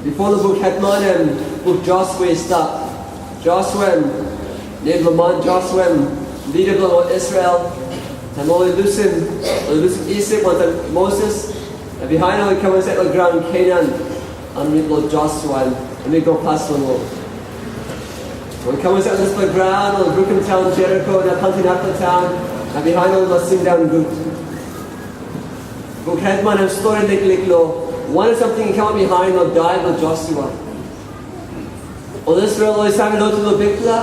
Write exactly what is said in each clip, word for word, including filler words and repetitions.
Bipo long buk Hetman em buk Josua i stap. Josua em nem bilong man Josua em lida bilong ol Israel. Taim ol i lusim, ol i lusim Isip wantaim Moses, na bihain ol i kam insait long graun Kenan, aninit long Josua em i go pas long ol. Ol i kam insait long dispela graun, ol i brukim taun Jeriko na planti narapela taun, na bihain ol i mas sindaun gut. Buk Hetman em stori liklik long wanem samting i kamap bihain long dai bilong Josua. Ol Israel ol i save lotu long Bikpela,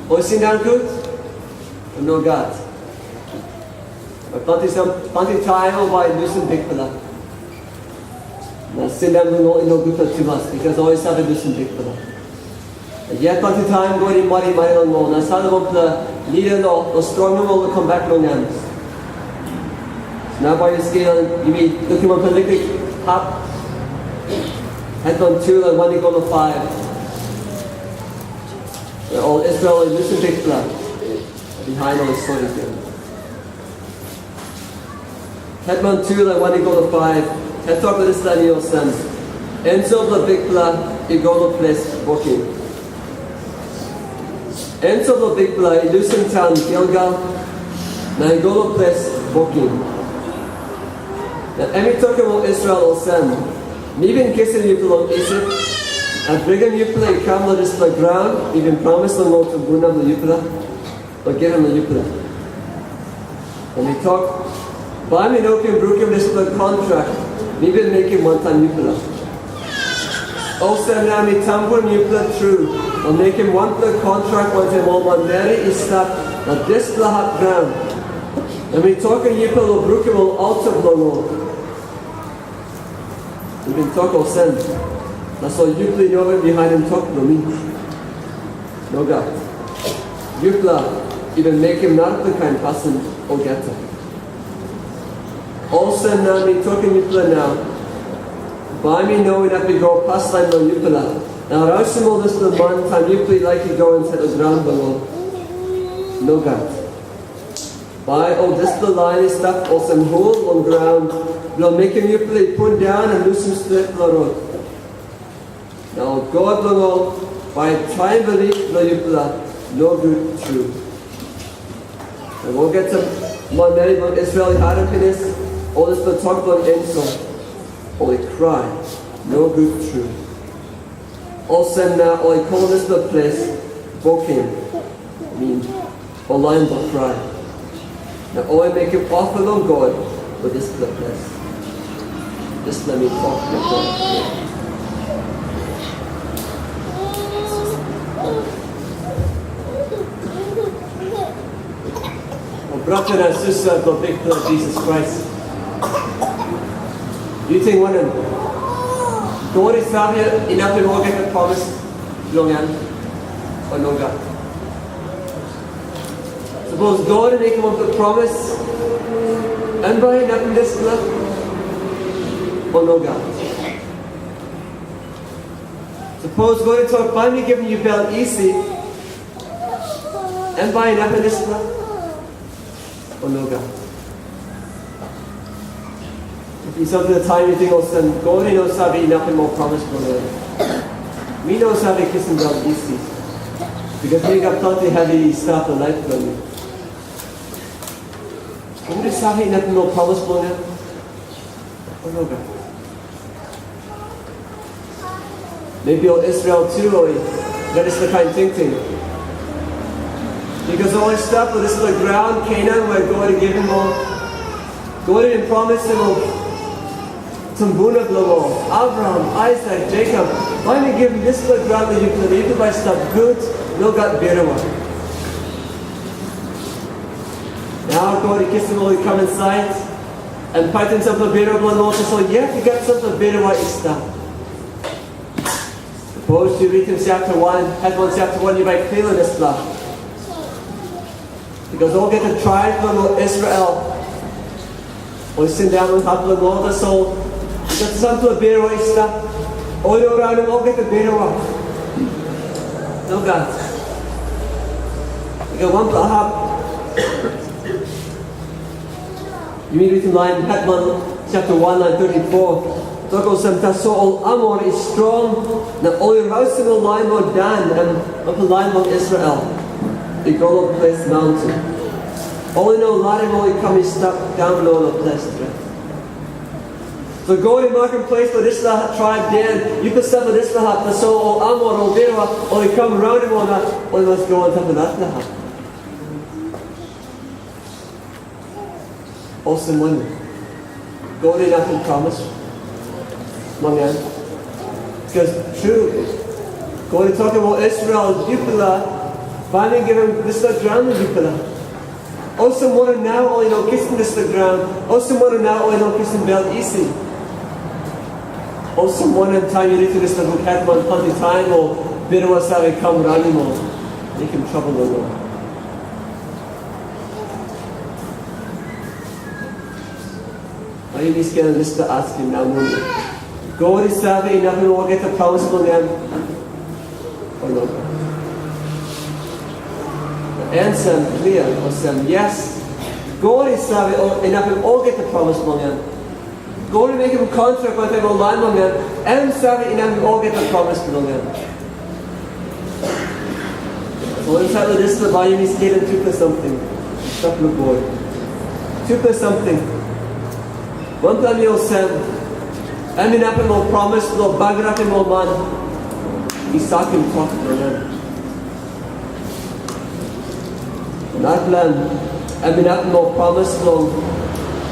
ol i sindaun gut, o nogat. Bai planti sam-, planti taim ol bai i lusim Bikpela. Na sindaun bilong ol i no gutpela tumas, bikos ol i save lusim Bikpela. Yet planti taim God i marimari long ol, na salim wanpela lida long, long strongim ol long kam bek long em. Na bai yu skelim, yumi lukim wanpela liklik hap, Hetman tu, long wan i go long faiv. Na ol Israel i lusim Bikpela, bihain ol i sori gen. Hetman tu, lain wan i go long faiv, em tok long dispela em olsem, ensel bilong Bikpela i go long ples Bokim. Ensel bilong Bikpela i lusim taun Gilgal, na i go long ples Bokim. Na em i tokim ol Israel olsem, mi bin kisim yupela long Isip, na bringim yupela i kam long dispela graun mi bin promis long ol tumbuna bilong yupela, long givim long yupela. Na mi tok, bai mi no ken brukim dispela kontrak mi bin mekim wantaim yupela. Olsem na mi tambuim yupela tru, long mekim wanpela kontrak wantaim ol manmeri i stap long dispela hap graun. Na mi tokim yupela long brukim ol alta bilong ol. Mi bin tok olsem, tasol yupela i no bin bihainim tok bilong mi. Nogat. Yupela i bin mekim narapela kain pasin olgeta. Olsem na mi tokim yupela nau, bai mi no inap i go paslain long yupela, na rausim ol dispela man taim yupela i laik i go insait long graun bilong ol. Nogat. Bai ol dispela lain i stap olsem hul long graun, bilong mekim yupela i pundaun na lusim stretpela rot. Na ol god bilong ol bai i traim bilip bilong yupela nogut tru. Na olgeta manmeri bilong Israel i harim pinis ol dispela tok bilong ensel, ol i krai nogut tru. Olsem na ol i kolim dispela ples Bokim, min, ol lain bilong krai. Na ol i mekim ofa long God long dispela ples. Dispela mi tok long God. O brata na susa bilong Bikpela Jisas Krais, yu ting wanem? God i save inapim olgeta promis bilong en, o nogat? Sapos God i mekim wanpela promis, em bai inapim dispela, o nogat? Sapos God i tok, bai mi givim yu bel isi, em bai inapim dispela, o nogat? I sampela taim yu ting olsem, God i no save inapim ol promis bilong en. Mi no save kisim bel isi, bikos mi gat planti hevi i stap long laip bilong mi. God i save inapim ol promis bilong en, o nogat? Maybe ol Israel tu ol i gat dispela kain tingting. Bikos ol i stap long dispela graun Kenan we God i givim ol. God i bin promisim ol tumbuna bilong ol, Abraham, Aisak, Jekop, bai mi givim dispela graun long yupela, na yupela bai stap gut, no gat birua. Nau God i kisim ol i kam insait, em paitim sampela birua bilong ol, tasol yet i gat sampela birua i stap. Sapos yu ritim chapter wan, Hetman chapter wan, yu bai klia long dispela. Bikos olgeta traib bilong ol Israel, ol i sindaun long hap bilong ol, tasol i gat sampela birua i stap, ol i no raunim olgeta birua. Nogat. I gat wanpela hap. Yumi ritim lain Hetman Chapter one, line thirty-four. Tok olsem, tasol ol Amor i strong, na ol i rausim ol lain bilong Dan, em, ol lain bilong Israel, i go long ples maunten. Ol i no larim ol i kam i stap daun long ol ples stret. So God i makim ples long dispela traib Dan, yupela stap long dispela hap, tasol ol Amor, ol birua, ol i kam raunim ol, na ol i mas go antap long dispela hap. Olsem wanem? God inapim promis long em. Because true, God i tokim ol Israel, yupela, bai mi givim dispela graun long yupela. Olsem wanem nau ol i no kisim dispela graun? Olsem wanem nau ol i no kisim bel isi? Olsem wanem taim yu ritim dispela buk hetman planti taim ol birua save kam raunim ol, mekim trabel long ol? Bai yumi skelim dispela askim nau moning. God i save inapim olgeta promis bilong em, o nogat? Na ansa em klia olsem, yes, God i save o-, inapim olgeta promis bilong em. God i mekim kontrak wantaim ol lain bilong em, em save inapim olgeta promis bilong em. So insait long dispela bai yumi skelim tupela samting. Stap long God. Tupela samting. Wanpela em i olsem, em inapim ol promis bilong bagarapim ol man i sakim tok bilong em. Narapela em inapim ol promis bilong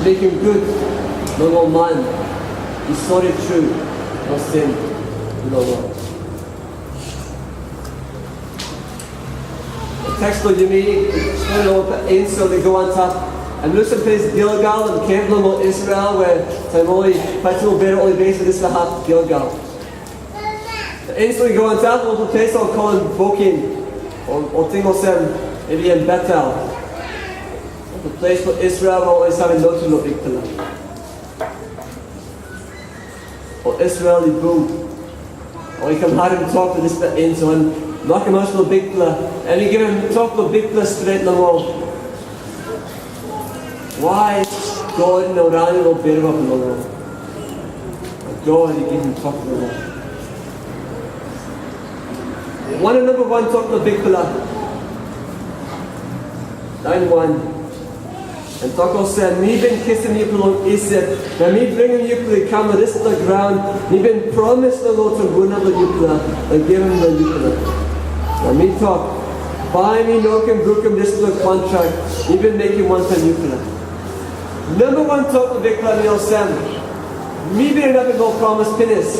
mekim gut long ol man i sori tru long sin bilong ol. Teks bilong yumi, stori long ensel i go antap, em lusim ples Gilgal, em kem bilong ol Israel, we taim ol i paitim ol birua, ol i beis long dispela hap Gilgal. Na ensel i go antap long ples ol kolim Bokim, ol, ol ting olsem, em i em Betel. Ol ples bilong Israel, ol i save lotu long Bikpela. Ol Israel i bung. Ol i kam harim tok bilong dispela ensel, em makim maus long Bikpela. Em i givim tok bilong Bikpela stret long ol. Wai God i no raunim ol birua bilong ol? God i givim tok long ol. Wanem namba wan tok bilong Bikpela? Lain wan. Em tok olsem, mi bin kisim yupela long Isip, na mi bringim yupela i kam long dispela graun mi bin promis long ol tumbuna bilong yupela na givim long yupela. Na mi tok, bai mi no ken brukim dispela kontrak mi bin mekim wantaim yupela. Namba wan tok bilong Bikpela mi olsem, mi bin inapim ol promis pinis.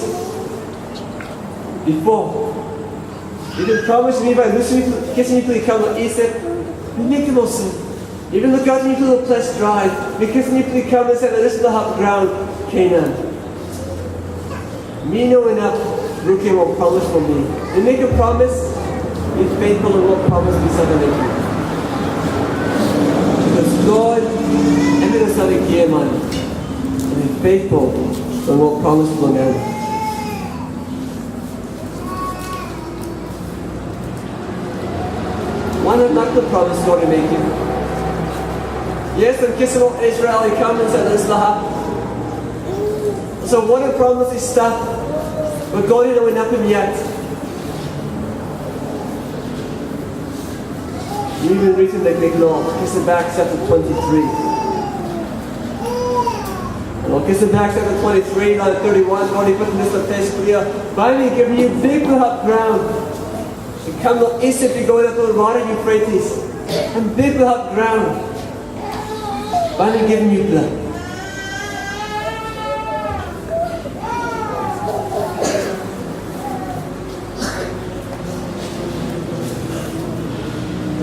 Bipo, mi bin promis mi bai lusim, kisim yupela i kam long Isip, mi mekim olsem. Mi bin lukautim yupela long ples drai, mi kisim yupela i kam insait long dispela hap graun, Kenan. Mi no inap brukim ol promis bilong mi. Mi mekim promis, mi feitful long ol promis mi save mekim. Bikos God, em i no save giaman. Em i feitful long ol promis bilong em. Wanem narapela promis God i mekim? Yes, em kisim ol Israel i kam insait long dispela hap. So wanem promis i stap, but God i no inapim yet? Mi bin ritim long Bikpela, Kisim Bek chapter twenty-three. Na long Kisim Bek chapter twenty-three, lain thirty-one, God i putim dispela tes klia, bai mi givim yu bikpela hap graun. I kam long Isip i go inap long wara Yufretis, em bikpela hap graun. Bai mi givim yupela.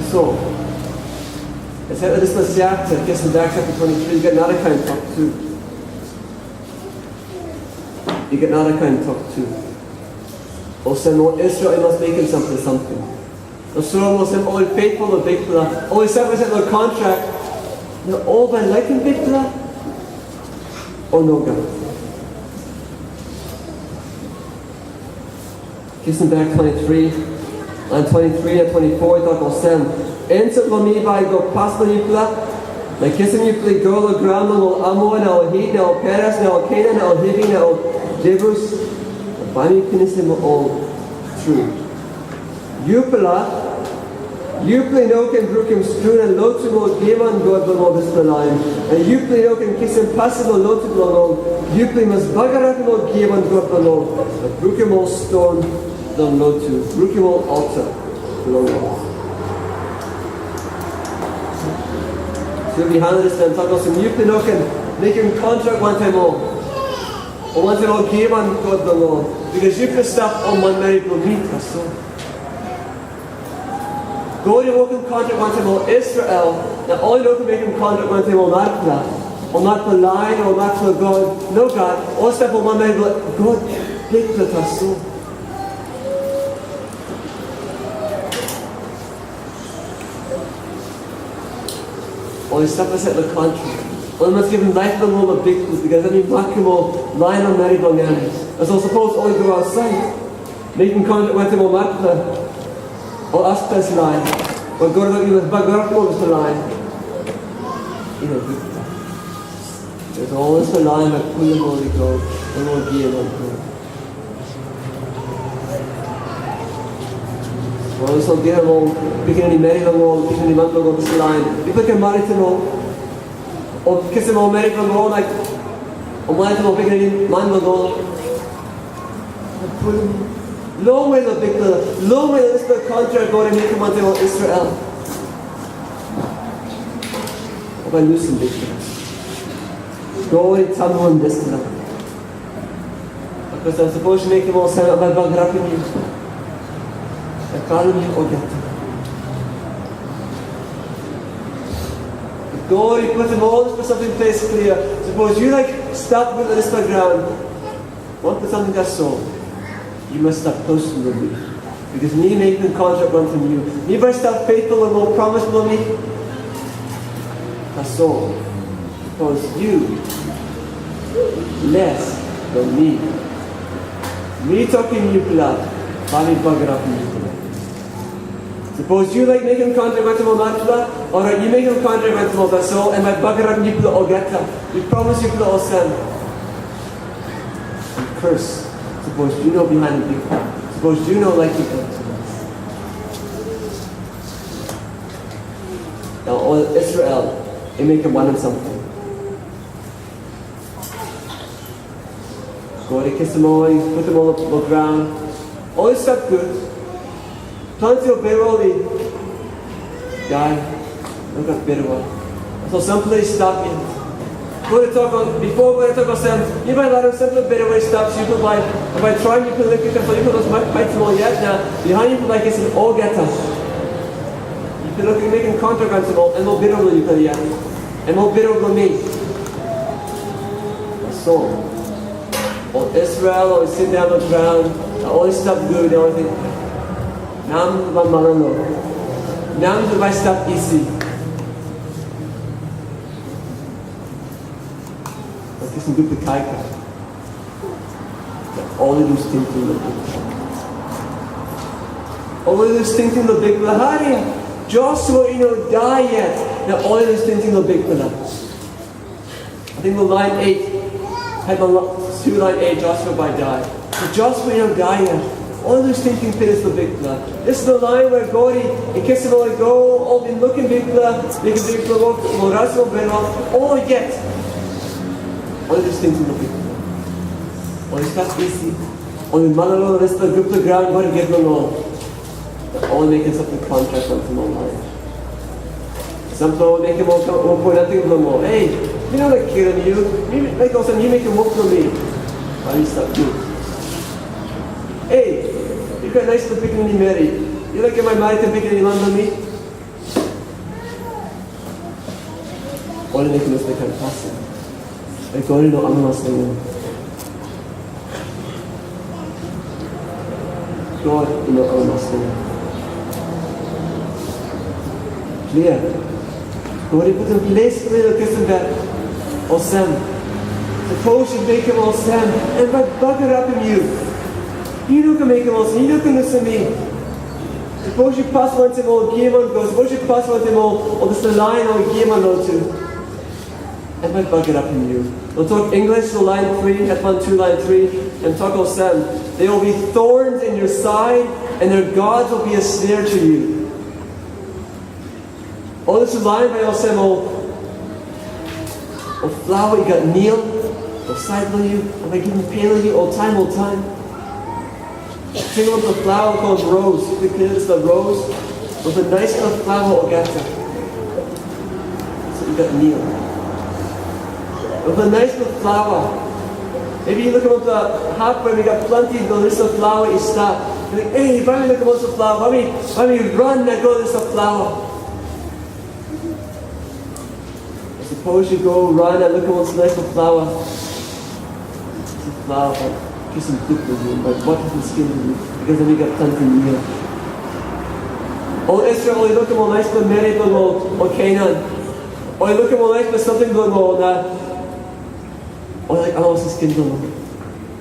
So, insait long dispela chapter, Kisim Bek chapter twenty-three, i gat narakain tok tu. I gat narakain tok tu. Olsem, ol Israel i mas mekim sampela samting. Tasol olsem, ol i feitful long Bikpela, ol i save long kontrak, na ol bai laikim Bikpela, o nogat? Kisim Bek twenty-three, lain twenty-three na twenty-four i tok olsem, ensel bilong mi bai i go pas long yupela, Na kisim yupela i go long graun bilong ol Amor, na ol Hit, na ol Peres, na ol Kenan, na ol Hivi, na ol Jebus, na bai mi pinisim ol tru. Yupela, yupela i no ken brukim skru na lotu long giaman god bilong ol dispela lain, na yupela i no ken kisim pasin long lotu bilong ol. Yupela i mas bagarapim ol giaman god bilong ol, na brukim ol ston bilong lotu, brukim ol alta bilong ol. So bihain dispela em tok olsem, yupela i no ken mekim kontrak wantaim ol, o wantaim ol giaman god bilong ol, bikas yupela stap ol manmeri bilong mi tasol. God i wokim kontrak wantaim ol Israel, na ol i no ken mekim kontrak wantaim ol narapela, ol narapela lain, ol narapela god, nogat, ol stap ol manmeri bilong God Bikpela tasol. Ol i stap insait long kontrak. Ol i mas givim laip bilong ol long Bikpela, bikas em i makim ol lain long meri bilong en. Na so sapos ol i go ausait, mekim kontrak wantaim ol narapela, ol aspes lain, ol God i mas bagarapim ol dispela lain. I no gutpela. Bikas ol dispela lain bai pulim ol i go long ol giaman god. Ol i save givim ol pikinini meri long ol pikinini man bilong ol dispela lain. Yupela ken maritim ol, o kisim ol meri bilong ol, na ol maritim ol pikinini man bilong ol. Pulim longwe long Bikpela, longwe long dispela kontrak God i mekim wantaim ol Israel. Ol bai lusim Bikpela. God i tambuim dispela. Because sapos yu mekim olsem, em bai bagarapim yu. Na karim yu olgeta. God i putim ol dispela samting ples klia. Sapos yu laik stap gut long dispela graun, wanpela samting tasol, yu mas stap klostu long mi. Because mi mekim kontrak wantaim yu. Mi bai stap feitful long ol promis bilong mi. Tasol, sapos yu les long mi, mi tokim yupela, bai mi bagarapim yupela. Sapos yu laik mekim kontrak wantaim ol narapela, orait yu mekim kontrak wantaim ol tasol, em bai bagarapim yupela olgeta. Mi promis yupela olsem. Kurs, sapos yu no bihainim Bikpela, sapos yu no laikim em tumas. Na ol Israel i mekim wanem samting? God i kisim ol, i putim ol long graun. Ol i stap gut. Planti ol birua ol i dai, no gat birua. So sampela i stap yet. God i tok, bipo God i tok olsem, yu bai larim sampela birua i stap, so yupela bai, bai traim yupela liklik, tasol yupela mas bai paitim ol yet, na bihain yupela bai kisim olgeta. Yupela ken mekim kontrak wantaim ol, em ol birua bilong yupela yet. Em ol birua bilong mi. Tasol ol Israel ol i sindaun long graun, na ol i stap gut, na ol i ting, nau mi bai malolo, nau mi bai stap isi. Ol kisim gutpela kaikai. Na ol i lus tingting long Bikpela. Ol i lus tingting long Bikpela. Haria, Josua i no dai yet, na ol i lus tingting long Bikpela. Ating long lain et, het long tu lain et, Josua bai dai. So Josua i no dai yet. Ol i lus tingting pinis long Bikpela. Dispela lain we God i kisim ol i go, ol bin lukim Bikpela, lukim Bikpela wok long rausim ol birua, olgeta. Ol i lus tingting long Bikpela. Ol i stap isi, ol i malolo long dispela gutpela graun God i givim long ol. Na ol i mekim sampela kontrak wantaim ol lain. Sampela ol mekim ol kam wok nating bilong ol. Ei, mi no laik kilim yu. Mi laik olsem yu mekim wok bilong mi. Bai mi stap gut. Ei, yu gat naispela pikinini meri. Yu laik bai mi maritim pikinini man bilong mi? Ol i mekim dispela kain pasin. Bai God i no amamas long em. God i no amamas long em. Klia. God i putim ples klia long kisim bek. Olsem, sapos yu mekim olsem, em bai bagarapim yu. Yu no ken mekim olsem, yu no ken lusim mi. Sapos yu pas wantaim ol giaman god, sapos yu pas wantaim ol, ol dispela lain ol giaman lotu. Em bai bagarapim yu. Long tok English, long lain tri, Hetman tu lain tri, em tok olsem, "They will be thorns in your side, and their gods will be a snare to you." Ol dispela lain bai olsem ol, ol flawa i gat nil, ol sait bilong yu, ol bai givim pen long yu oltaim, oltaim. Tingim ol flawa called rose. Yu ken klia dispela rose? Ol naispela flawa olgeta. So yu gat nil. Ol naispela flawa. Maybe yu lukim ol hap we i gat planti bilong dispela flawa i stap. Yu like, "Ei, bai mi lukim ol flawa. Bai mi, bai mi ran na go dispela flawa." Sapos yu go ran na lukim ol naispela flawa. Dispela flawa bai kisim duk long yu, bai wokim skin long yu, bikos em i gat planti nil. Ol Israel ol i lukim ol naispela meri bilong ol, ol Kenan. Ol i lukim ol naispela samting bilong ol, na ol i laik amamas skin bilong ol.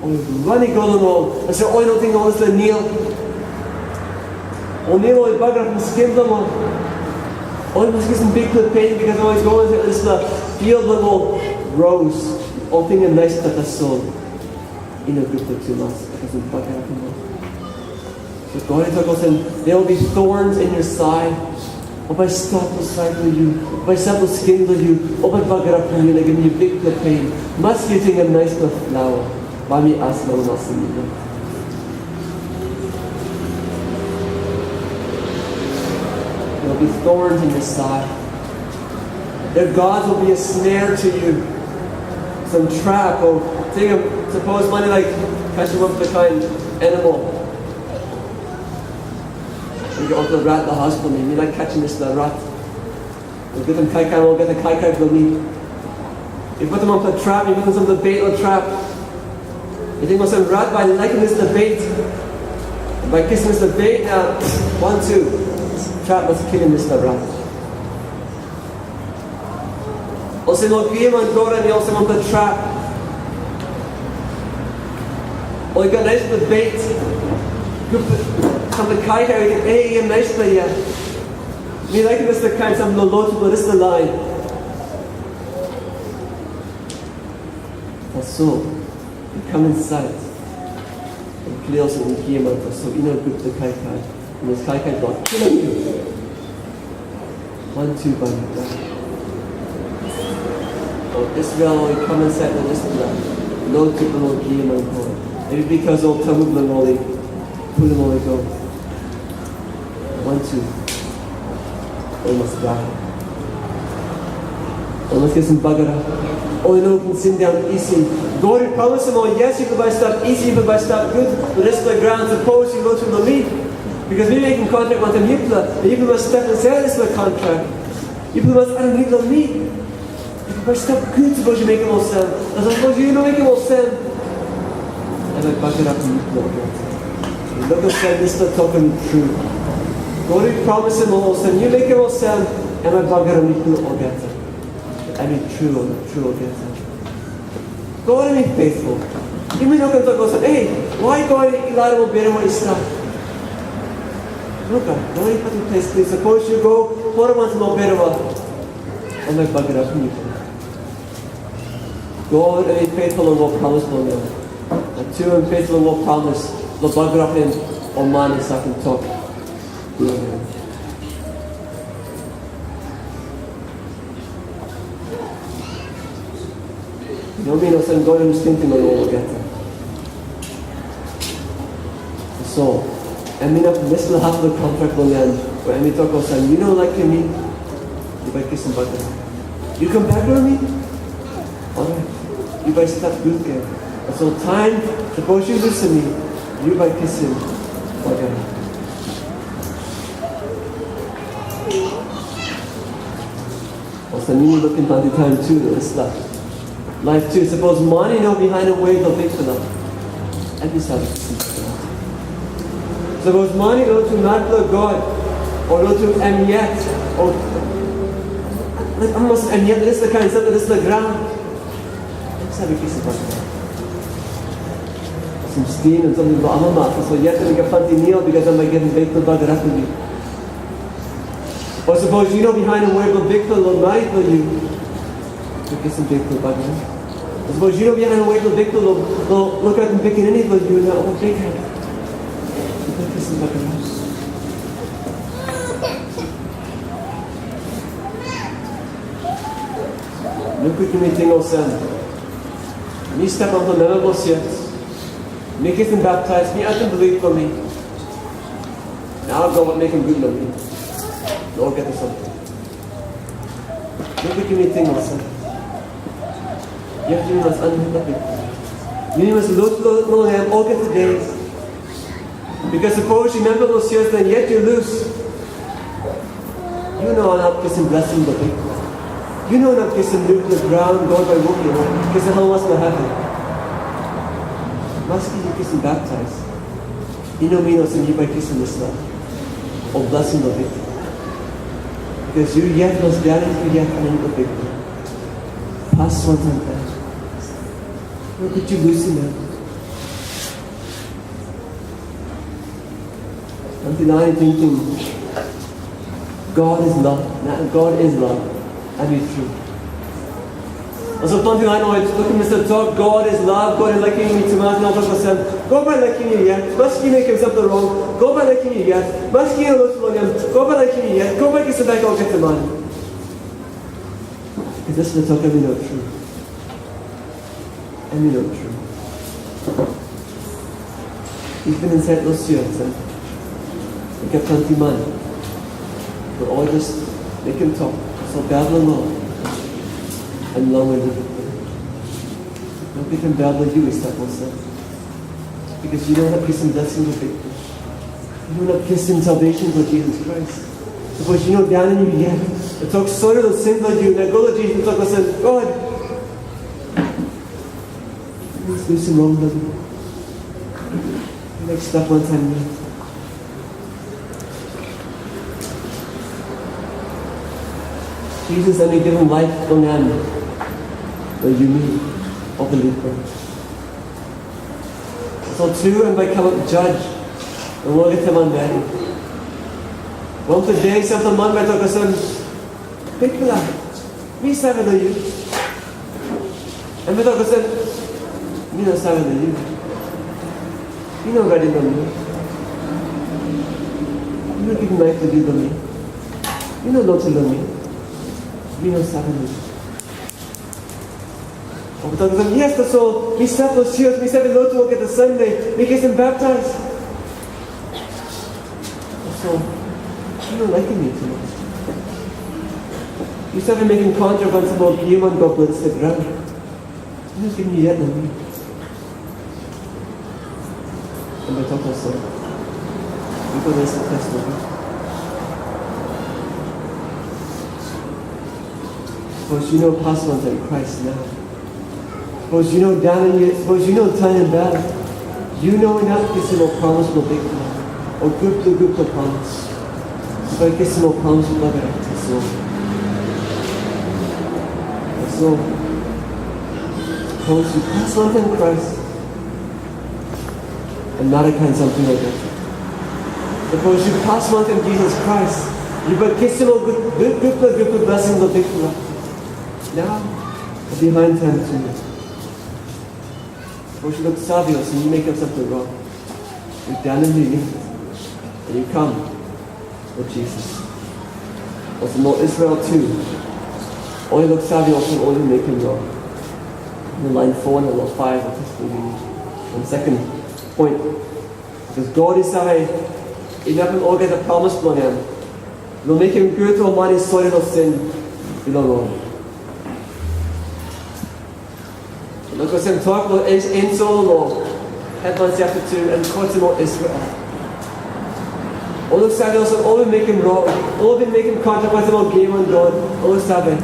Ol i ran i go long ol, na se ol i no ting ol dispela nil. Ol nil ol i bagarapim skin bilong ol. Ol i mas kisim bikpela pen, bikos ol i go insait dispela field bilong ol rose. Ol ting em naispela tasol. I no gutpela tumas, bikos em bagarapim ol. So God i tok olsem, "There will be thorns in your side." Ol bai stap long sait bilong yu, ol bai stap long skin bilong yu, ol bai bagarapim yu na givim yu bikpela pen. Maski yu ting em naispela flawa, bai mi as long masim yu. There will be thorns in your side. Their gods will be a snare to you. Some trap, o tingim, sapos man i laik catchim ol kain animal. Yu gat ol rat long haus bilong mi, mi laik catchim dispela rat. Ol gutpela kaikai, ol gutpela kaikai bilong mi. Yu putim ol trap, yu putim sampela bait long trap. Yu ting olsem rat bai laikim dispela bait. Bai kisim dispela bait, na wantu trap mas kilim dispela rat. Olsem ol giaman God em i olsem wanpela trap. Ol i gat naispela bait. Gutpela, sampela kaikai, yu ting, "Ei, em naispela ya." Mi laikim dispela kain samting long lotu bilong dispela lain. Tasol, i kam insait. Em klia olsem, i giaman, tasol i no gutpela kaikai. I mas kaikai bilong kilim yu. Wantu bai yu dai. Ol Israel ol i kam insait long dispela lotu bilong giaman God. Maybe bikos ol tumbuna bilong ol i pulim ol i go. Wantu ol i mas dai. Ol i mas kisim bagarap. Ol i no ken sindaun isi. God i promisim ol, yes, yupela bai stap isi, yupela bai stap gut long dispela graun, sapos yu lotu long mi. Bikos mi mekim kontrak wantaim yupela, na yupela mas stap insait long dispela kontrak. Yupela mas aninit long mi. Yupela bai stap gut sapos yu mekim olsem. Na sapos yu no mekim olsem, em bai bagarapim yupela olgeta. Yu lukim olsem dispela tok em i tru. God i promisim ol olsem, yu mekim olsem, em bai bagarapim yupela olgeta. Em i tru, tru olgeta. God em i faithful. Yumi no ken tok olsem, "Ei, wai God i larim ol birua i stap?" Nogat, God i putim ples klia. Sapos yu go, pulim wantaim ol birua, em bai bagarapim yu. God em i faithful long ol promis bilong em. Na tu em faithful long ol promis long bagarapim ol man i sakim tok bilong em. Yu no min olsem God em i tingting long ol olgeta. So, em inap dispela hap long kontrak bilong en, we em i tok olsem, "Yu no laikim mi, yu bai kisim bagarap. Yu kam bek long mi, orait, yu bai stap gut gen. Tasol taim, sapos yu lusim mi, yu bai kisim bagarap." Olsem, yumi lukim planti taim tu long dispela laip tu. Sapos man i no bihainim we bilong Bikpela, em i save kisim bagarap. Sapos man i no lotu narapela god, o lotu em yet, o laik amamas em yet, dispela kain samting, dispela graun, em save kisim bagarap. Olsem skin, em samting bilong amamas, tasol yet em i gat planti nil, bikos em bai givim Bikpela bagarap long yu. O sapos yu no bihainim we bilong Bikpela long laip bilong yu, Yu kisim Bikpela bagarap. Sapos yu no bihainim wet bilong Bikpela, lo, lo, lukautim pikinini bilong yu na ol Bikpela. Yu kisim bagarap. Nogut yumi ting olsem, mi stap wanpela memba bilong sios, mi kisim baptais, mi autim bilip bilong mi. Na God bai mekim gut long mi. Na olgeta samting. Nogut yumi ting olsem. Yet yumi mas aninit long Bikpela. Yumi mas lukluk long em olgeta de. Bikos sapos yu memba long sios na yet yu lus, yu no inap kisim blesing bilong Bikpela. Yu no inap kisim nupela graun God bai wokim, kisim amamas long heven. Maski yu kisim baptais, i no min olsem yu bai kisim dispela ol blesing bilong Bikpela. Bikos yu yet mas bihainim, yu yet aninit long Bikpela. Pas wantaim em. Nogut yu lusim em. Planti lain i tingting, God is love. Na, God is love. Em i tru. Tasol planti lain ol i lukim dispela tok, God is love, God i laikim mi tumas, na ol tok olsem, God bai laikim yu yet, maski yu mekim samting rong, God bai laikim yu yet, maski yu no lusim long em, God bai laikim yu yet, God bai kisim bek olgeta man. Tasol dispela tok em i no tru. Em i no tru. Even insait long sios, em i gat planti man. But ol i just mekim tok, tasol bel bilong ol em longwe liklik. Nogut em bel bilong yu i stap olsem. Bikos yu no inap kisim blesing bilong Bikpela. Yu no inap kisim salvation bilong Jisas Krais. Sapos yu no daunim yu yet, na tok sori long sin bilong yu, na go long Jisas na tok olsem, God, plis lusim rong bilong mi. Yu laik stap wantaim mi. Jisas em i givim laip bilong em long yumi ol bilipela. Tasol tu em bai kamap jas long olgeta manmeri. Wanpela de sampela man bai tok olsem, Bikpela, mi save long yu. Em i tok olsem, mi no save long yu. Mi no ready long yu. Mi no givim laip long yu long mi. Mi no lotu long mi. Mi no save long yu. Ol i tok olsem, yes, tasol mi stap long sios, mi save lotu olgeta Sande, mi kisim baptais. Tasol yu no laikim mi tumas. Yu save mekim kontrak wantaim ol giaman god bilong dispela graun. Yu no givim mi yet long mi. Em bai tok olsem, yu go na tes long mi. Sapos yu no pas wantaim Krais nau, sapos yu no daunim yet, sapos yu no tanim bel, yu no inap kisim ol promis bilong Bikpela, ol gutpela gutpela promis. Yu bai kisim ol promis bilong God tasol. Tasol, sapos yu pas wantaim Krais, em narakain samting olgeta. Sapos yu pas wantaim Jisas Krais, yu bai kisim ol gut, gut, gutpela, gutpela blesing bilong Bikpela. Nau, na bihain taim tu. Sapos yu luksave olsem yu mekim samting rong, yu daunim yu yet, na yu kam long Jisas. Olsem ol Israel tu, ol i luksave olsem ol i mekim rong. Na lain foa na long faiv ol testimoni. Na second point, bikos God i save inapim olgeta promis bilong em, long mekim gut ol man i sori long sin bilong ol. Tok olsem, tok long ensel long hetman chapter two, em kotim ol Israel. Ol i save olsem ol i mekim rong, ol i bin mekim kontrak wantaim ol giaman god, ol i save.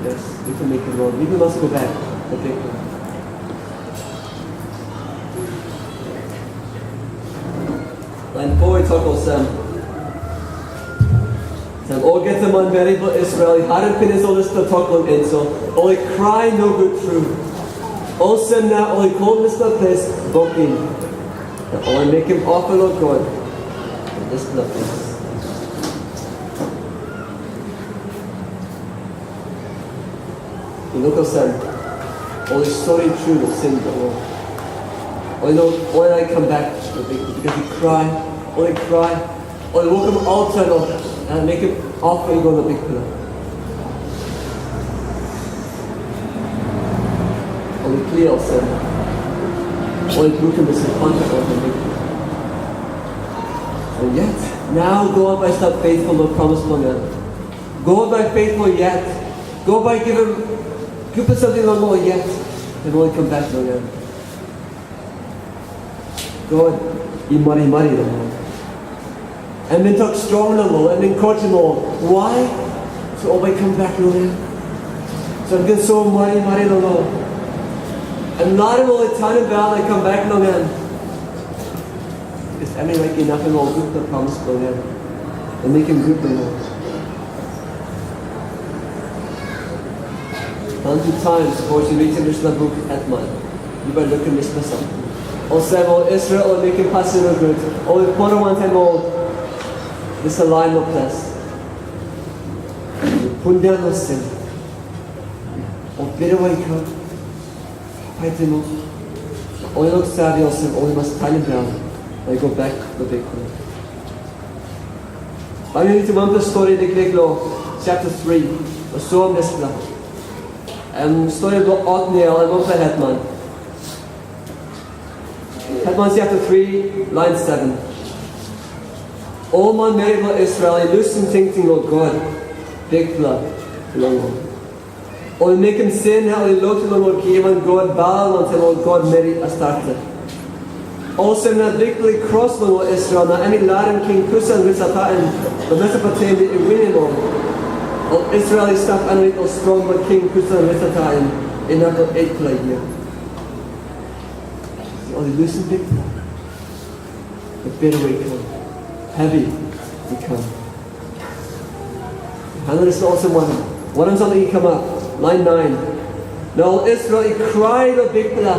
Yes, mipela mekim rong, mipela mas go bek. Oke. Lain foa i tok olsem, taim olgeta manmeri bilong Israel i harim pinis ol dispela tok long ensel, ol i krai nogut tru. Olsem na ol i kolim dispela ples Bokim, na ol i mekim ofa long God long dispela ples. Luk olsem, ol i sori tru long sin bilong ol. Ol i no, ol i laik kam bek long Bikpela, bikos i krai, ol i krai, ol i wokim alta long, na mekim ofa i go long Bikpela. Ol i klia olsem, ol i brukim dispela kontrak long Bikpela. And yet, nau God bai stap faithful long promis bilong en. God bai faithful yet. God bai givim gutpela samting long ol yet. Em ol i kam bek long em. God i marimari long ol. Em bin tok strong long ol, em bin encouragim ol. Why? So ol bai kam bek long em. So em ken so marimari long ol. Em larim ol i tanim bel na i kam bek long em. Bikos em i laik inapim ol gutpela promis bilong em, na mekim gut long ol. Planti taim, sapos yu ritim dispela buk Hetman, yu bai lukim dispela samting. Olsem, ol Israel ol i mekim pasin nogut, ol i pundaun wantaim ol dispela lain long ples. Pundaun long sin. Ol birua i kam, paitim ol. Ol i no save olsem, ol i mas tanim bel, na i go bek long Bikpela. Bai mi ritim wanpela stori liklik long chapter three, long soim dispela. Em stori bilong Otniel, em wanpela hetman. Hetman chapter three, line seven. Ol manmeri bilong Israel i lusim tingting long God, Bikpela bilong ol. Ol i mekim sin, na ol i lotu long ol giaman god Baal wantaim ol god meri Astarte. Olsem na Bikpela i kros long ol Israel, na em i larim King Kusan Risataim long Mesopotemia i winim ol. Ol Israel i stap aninit ol strongpela King Kusan Risataim inap long etpela yia. Ol i lusim Bikpela. Ol birua i kam. Hevi i kam. Hana dispela olsem wanem? Wanem samting i kamap? Lain nain. Na ol Israel i krai long Bikpela.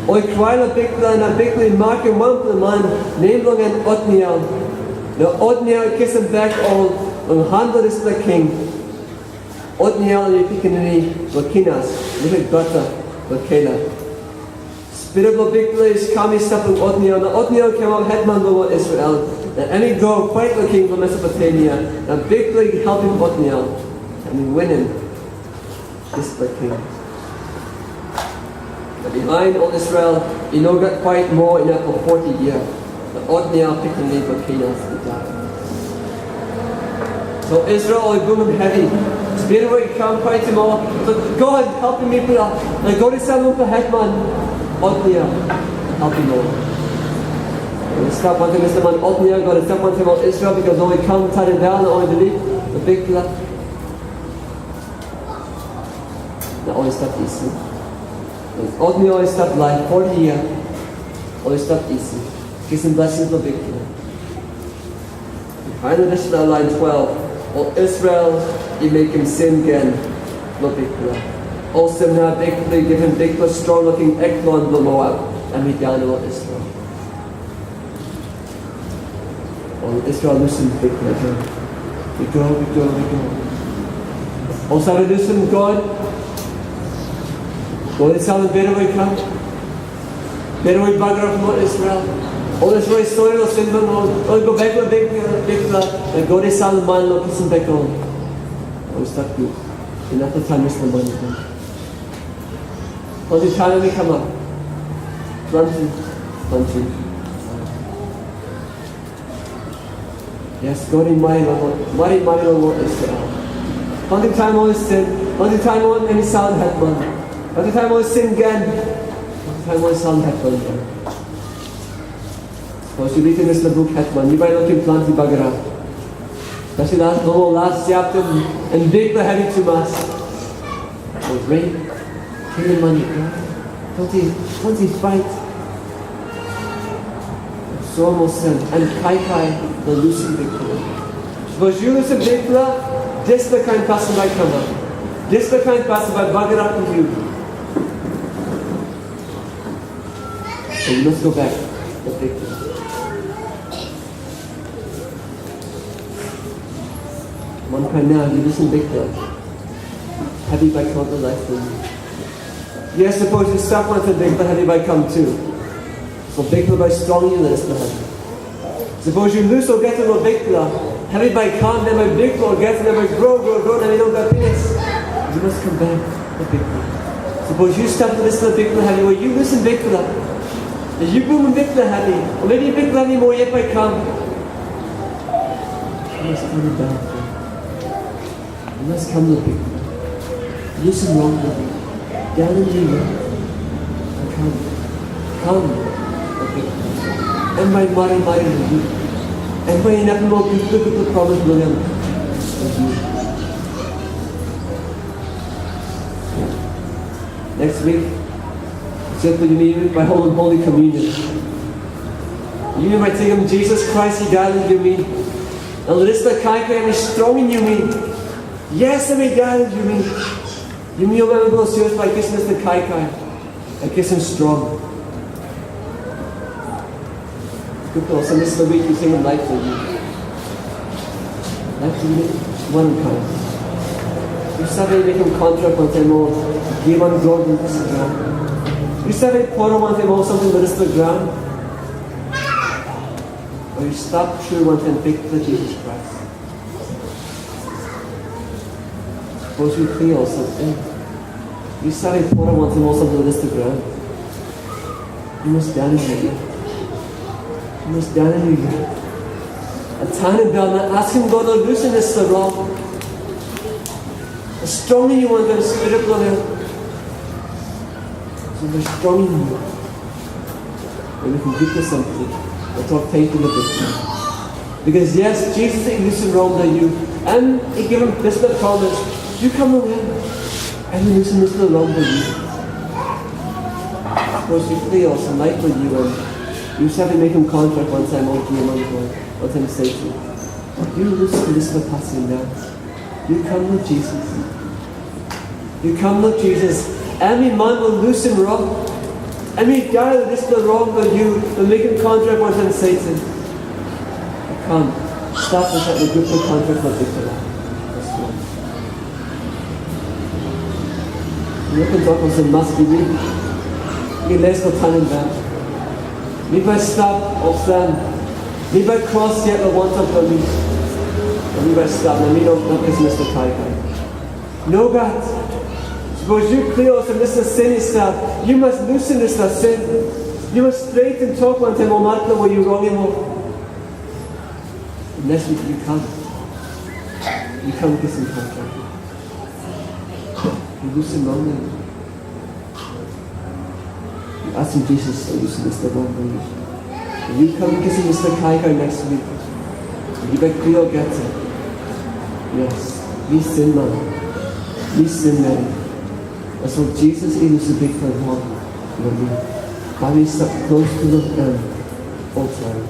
Ol i krai long Bikpela, na Bikpela i makim wanpela man, nem bilong en Otniel. Na Otniel i kisim bek ol long han bilong dispela king. Otniel em i pikinini bilong Kenas, liklik brata bilong Kaleb. Spirit bilong Bikpela i kam i stap long Otniel, na Otniel i kamap hetman bilong ol Israel, na em i go pait long king bilong Mesopotemia, na Bikpela i helpim Otniel, na em i winim dispela king. Na bihain ol Israel i no gat pait moa inap long foti yia, na Otniel pikinini bilong Kenas i dai. So Israel ol i bungim hevi. Spirit i kam paitim ol. So God, helpim mipela. Na God i salim ol hetman, Otniel, helpim ol. Ol i stap wantaim dispela man Otniel, God i stap wantaim ol Israel, bikos ol i kam tanim bel na ol i bilip long Bikpela. Na ol i stap isi. Otniel i stap laip foti yia, ol i stap isi, kisim blesing bilong Bikpela. Bihain long dispela lain twelve, ol Israel i mekim sin gen long Bikpela. Olsem na Bikpela i givim bikpela strong long King Eglon bilong Moap, em i daunim ol Israel. Ol Israel lusim Bikpela gen. I go, i go, i go. Ol save lusim God. God i salim birua i kam. Birua i bagarapim ol Israel. Ol Israel i sori long sin bilong ol. Ol i go bek long Bikpela, Bikpela, na God i salim man long kisim bek ol. Ol i stap gut. Inap long taim dispela man i go. Planti taim em i kamap. Planti, planti. Yes, God i marimari long ol, marimari long ol Israel. Planti taim ol i sin, planti taim ol em i salim hetman. Planti taim ol i sin gen, planti taim ol i salim hetman gen. Sapos yu ritim dispela buk Hetman, yu bai lukim planti bagarap. Tasol las, long ol las chapter, em bikpela hevi tumas. Ol rep, kilim man i dai, planti, planti pait. Soim olsem, em kaikai long lusim Bikpela. Sapos yu lusim Bikpela, dispela kain pasin bai kamap. Dispela kain pasin bai bagarapim yu. So yu mas go bek long Bikpela. Wankain nau, yu lusim Bikpela. Hevi bai kam long laip bilong yu. Yes, sapos yu stap wantaim Bikpela, hevi bai kam tu. So Bikpela bai strongim yu long dispela hevi. Sapos yu lus olgeta long Bikpela, hevi bai kam, na bai bikpela olgeta, na bai gro, gro, gro, na bai i no gat pinis. Yu mas kam bek long Bikpela. Sapos yu stap long dispela bikpela hevi, o yu lusim Bikpela, na yu bungim bikpela hevi, o maybe bikpela hevi moa yet bai kam. Yu mas kam bek. Yu mas kam long Bikpela. Lusim rong bilong yu. Daunim yu yet. Na kam. Kam long Bikpela. Em bai marimari long yu. Em bai inapim ol gutpela, gutpela promis bilong em long yu. Next week, sitpela yumi bai holim Holy Communion. Yumi bai tingim Jisas Krais i dai long yumi. Na long dispela kaikai em i strongim yumi. Yes, em i dai long yumi. Yumi ol memba bilong sios bai kisim dispela kaikai. Na kisim strong. Gutpela olsem, dispela wik yu tingim laip bilong yu. Laip bilong yu, wanem kain? Yu save mekim kontrak wantaim ol giaman god long dispela graun? Yu save poro wantaim ol samting long dispela graun? O yu stap tru wantaim Bikpela Jisas Krais? Sapos yu klia olsem, em, yu save poro wantaim ol samting long dispela graun, yu mas daunim yu yet. Yu mas daunim yu yet. Na tanim bel na askim God long lusim dispela rong. Na strongim yu wantaim Spirit bilong em. So em bai strongim yu. Em mekim gutpela samting. Na tok tenkyu long Bikpela. Because yes, Jisas i lusim rong bilong yu. Em i givim dispela promis. Yu kam long em. Em i lusim dispela rong bilong yu. Sapos yu klia olsem laip bilong yu, em yu save mekim kontrak wantaim ol giaman god, wantaim Satan. Yu lusim dispela pasin nau. Yu kam long Jisas. Yu kam long Jisas. Em i man bilong lusim rong. Em i dai long dispela rong bilong yu, bilong mekim kontrak wantaim Satan. Kam, stap insait long gutpela kontrak bilong Bikpela. Yu ken tok olsem, maski mi, mi les long tanim bek. Mi bai stap olsem, mi bai kros yet long wantok bilong mi. Na mi bai stap, na mi no, no kisim dispela kaikai. Nogat. Sapos yu klia olsem dispela sin i stap, yu mas lusim dispela sin. Yu mas stretim tok wantaim ol narapela we yu rongim ol. Unless yu, yu kam, yu kam kisim kaikai. Yu lusim rong na yu askim Jisas long lusim dispela rong bilong yu. Yu kam kisim dispela kaikai next week. Yu bai klia olgeta. Yes, mi sinman. Mi sinmeri. Tasol Jisas i lusim bikpela rong bilong mi. Bai mi stap klostu long em oltaim.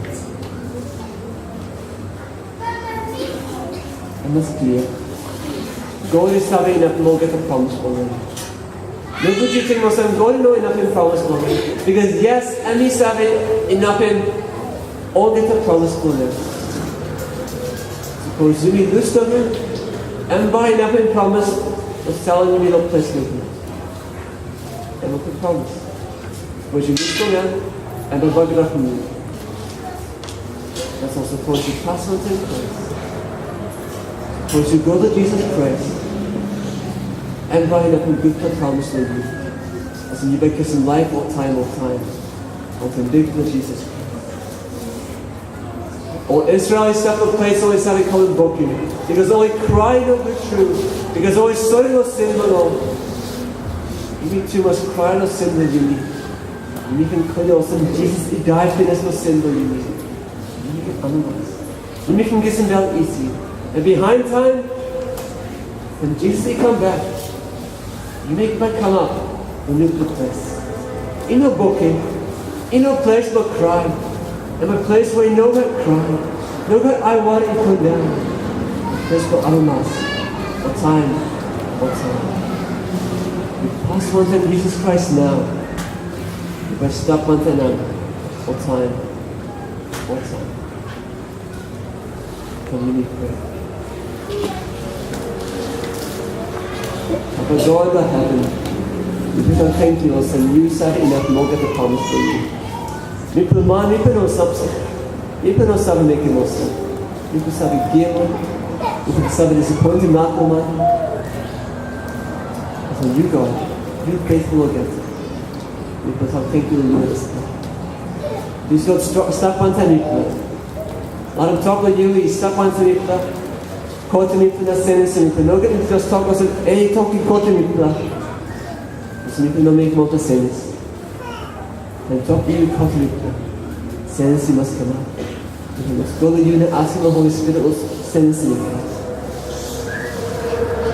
Em mas klia. God i save inapim olgeta promis bilong em. Nogut yu ting olsem, God i no inapim promis bilong em. Because yes, em i save inapim olgeta promis bilong em. Sapos yumi lus long em, em bai inapim promis, na salim yumi long ples nogut. Em bai promis. Sapos yu lus long em, em bai bagarapim yu. Tasol sapos yu pas wantaim Krais, sapos yu go long Jisas Krais, em bai inapim gutpela promis long yu. Tasol yu bai kisim laip oltaim, oltaim. Wantaim Bikpela Jisas Krais. Ol Israel i stap long ples ol i save kolim broken, bikos ol i krai nogut tru, bikos ol i sori long sin bilong ol. Yumi tu mas krai long sin bilong yumi. Yumi ken klia olsem, Jisas i dai pinis long sin bilong yumi. Yumi ken amamas. Yumi ken kisim bel isi. Na bihain taim, taim Jisas i kam bek, yumi bai kamap long nupela ples. I no broken, i no ples bilong krai, em bai ples we i no gat krai, no gat aiwara i pundaun. Ples bilong amamas, oltaim, oltaim. Yu pas wantaim Jisas Krais nau, yu bai stap wantaim em oltaim, oltaim. Kam yumi prea. But God of heaven, we just want to thank you, Lord, and you said enough more get the promise for you. Mipela man, mipela no sab, mipela no sab mekim olsem. Mipela sab giaman, mipela sab disappointed, not woman. So you, God, you faithful again. Mipela sab thank you, Lord. Please, God, stop, stop on time, mipela. Larim tok long yu i stap wantaim mipela. Kotim mipela na senisim mipela. Nogut mipela tok olsem, "Ei, tok i kotim mipela." Olsem mipela no mekim olgeta senis. Na tok yu i kotim mipela. Senis i mas kamap. Mipela mas go long yu na askim long Holi Spirit long senisim mipela.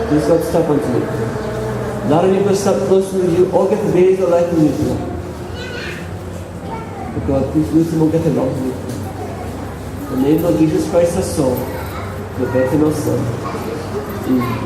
Plis, God, stap wantaim mipela. Larim mipela stap klostu long yu olgeta de long laip bilong mipela. God, plis lusim olgeta long mi. Long nem bilong Jisas Krais tasol, na beten olsem. Amen.